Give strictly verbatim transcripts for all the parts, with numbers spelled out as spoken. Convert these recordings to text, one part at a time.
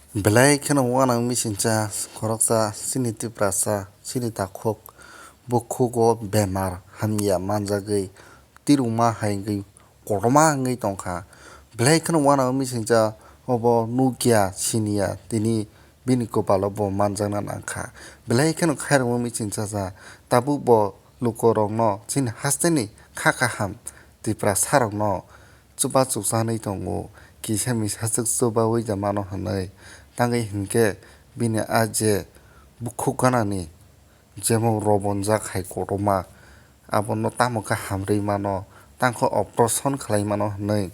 Belai kheno uanang misingcha khoroksa chini Tiprasa chini takhuk bukhugo bemar hamya manjagwi tiruma hai wngwi kotorma wngwi tongkha. Belai kheno uanang misingcha obo nukya siniya tini bini kopalo bo manjakna nangkha. Belai kheno khairokma misingcha tabuk bo lukorokno chini hasteni kha kaham Tiprasarokno chubachu chanwi tongo, kisa misa swk chubawi da mano hwnwi. Tangwi hinkhe bini a je bukhuk ganani jemon robonjak hai kotorma, abono tamo khe hamrwi mano, tangkhe operation khlai mano hwnwi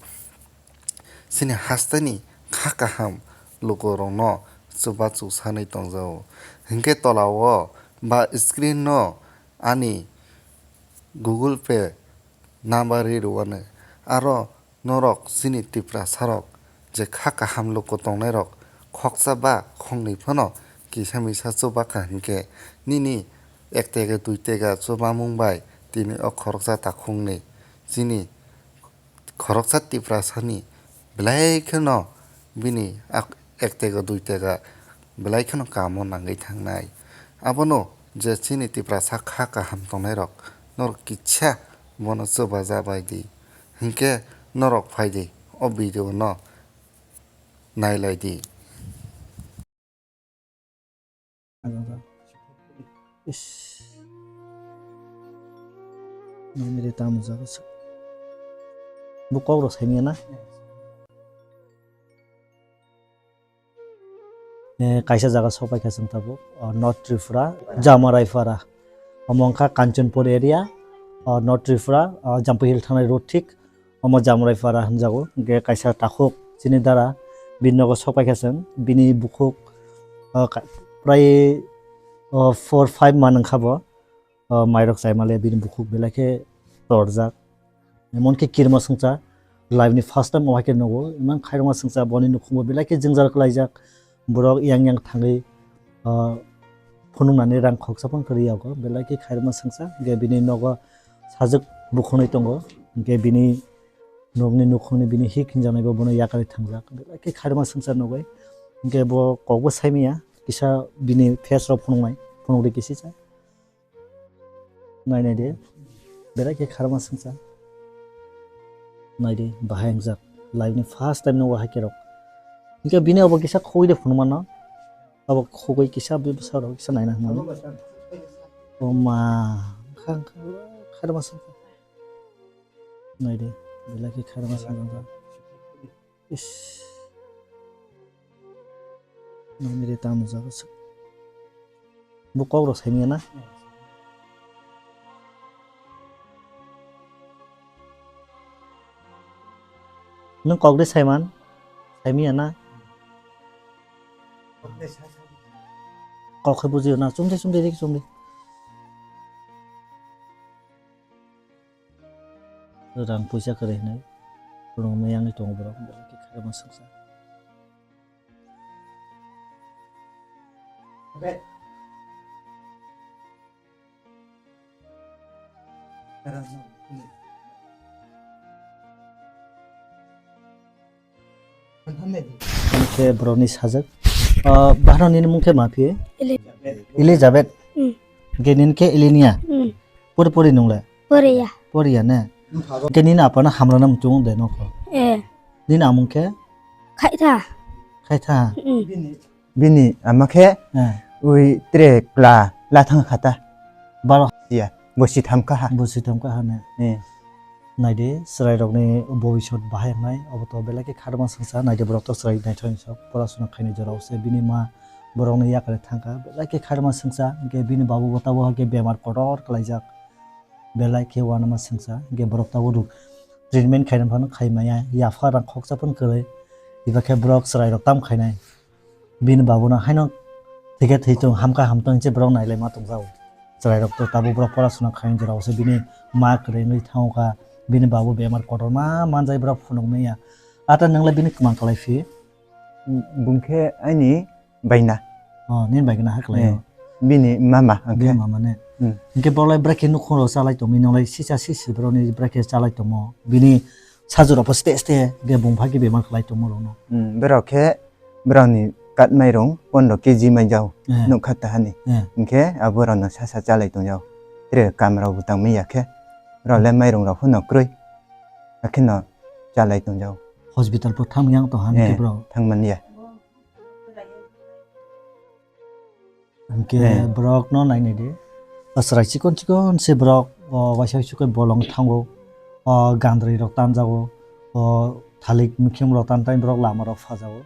chini hasteni kha kaham lukurokno chubachu sanwi tongjago. Hinkhe tolao ba screen-o ani Google Pay number ri rwano. Aro norok chini Tiprasarok je kha kaham luku tongnairok khoksa ba khongnwi phano kisa misa chubakha hinkhe nini ek tega dui tega chubamung bai tini o khoroksa takhukni chini khoroksa Tiprasani belai kheno bini ak-, ek tega dui tega belai kheno kamo nangwi thangnai. Abono je chini Tiprasa kha kaham tongnairok norok kisa bono chubaja bai di. Hinkhe norok phai di, o video no nailai di. Is. Nangni de tamo jaga sa. Bu kok rok saimanya na? Eh, kaisa jaga sopai kha chwng tabuk, oh, North Tripura, Jamaraipara. Omo wngkha Kanchanpur area, oh, North Tripura, oh, Jampui Hill thangnai road thik. Omo Jamraipara hwnjago, hwnkhe kaisa takhuk chini dara bini nogo sok paikha chwng, bini bukhuk, o, ka-, prai, o, four five man wngkha bo, o, mairok chaimale bini bukhuk belai khe torjak. Emon khe kirima swngcha, life ni first time o hai khe nugo, emon khairokma swngcha, boni nukhungo belai khe jwngjal kwlaijak. Borok yang yang thangwi, ah, phunuknani rang khoksa phano kwrwi yago, belai khe khairokma swngsa, hwnkhe bini nogo sajwk bukhunwi tongo, hwnkhe bini nokni nukhungni bini hik hinjaknai bo bono yakarwi thangjak, belai khe khairokma swngsa nugwi, hwnkhe bo kokbo saimanya, kisa bini face rok phunuknai, phunukdi kisisa. Nai nai de, belai khe kharma swngsa. Nai de, bahai wngjak. Life ni first time no wahai kerok. Hingke bini obo kisa khogoi de phunuma no. Obo khogoi kisa bwsa rok kisa naina hwnmani. O ma, kha, kha, kharma swngsa. Nai de, belai khe kharma swngsa. Is. Nangni de tamo jaga se. Bo kok rok saimanya na? Nwng kok de saiman? Saimanya na? Kok khe bujiyo na? Chumdi, chumdi, dik chumdi. Rang puisa kwrwi hinwi khulumwi yangwi tongo borok, borok khe khairokma swngsa. Hwnkhe borokni sajwk. Ah, baharok nini mung khe ma phi? Elizabeth. Elizabeth? Hmm. Hwnkhe nini khe Elenia? Hmm. Pori pori nung le? Poriya. Poriya ne? Hwnkhe nini apano hamrana muchung de nokho? Eh. Nini amung khe? Khaitha. Khaitha? Hmm. Bini ama khe, eh, ui tre kla la thang kha ta. Baro. Ya, bo si tham kha ha. Bo si tham kha ha ne. Eh. Naidi, chwrai rokni bobisot bahai wngnai, obo to belai khe kharma swngsa, naidi borok to chwrai naithok ni sok, porasuna khaini jora o se bini ma borokni yakari thang kha, belai khe kharma swngsa, hwnkhe bini babu bo tabuk hai khe bemar kotor kwlaijak, belai khe uanama swngsa, hwnkhe borok tabuk rok treatment khaina phano khai maya, yapha rang khoksa phano kwrwi, eba khe borok chwrai rok tam khainai. Bini babuno haino thwikhe thwi tongo, hamkha hamtong hinse borok nailaima tongjago. Chwrairok to tabuk borok porasuna khaina jorao se bini ma kwrwi wngwi thango kha, bini babu bemar kotorma manjai borok phunukmaya. Ata nwngle bini kwmang kwlai phi? Bungkhe aini baina. Oh, nini baigwna ha kwlai. Eh, o. Bini mama, bini angkhe mama ne. Hmm. Hingke borok lai bwrake nukhung rok chalai tongwi nonglai sisa sisi borokni bwrake chalai tongo. Bini sajurokbo ste ste ge bung phagi bemar khlai tongma rokno. Hmm, borok khe borokni Kat mairung pondro K G mai jao. Eh. Nukha tahani. Eh. Hingkhe aborokno sasa chalai tongjao. Tre kamrok bo tangmani yakhe. Role mairung rok phano kroi. Akheno chalai tongjao. Hospital po thang yang to han Eh, ke bro. Thangmani ya. Hingke Eh. borok no nainai di. Asrai chikon chikon se borok, o, waisa waisa khe bolong thango. O, gandri rok tanjago. O, thalik mikhem rok tan tan borok lama rok phajago.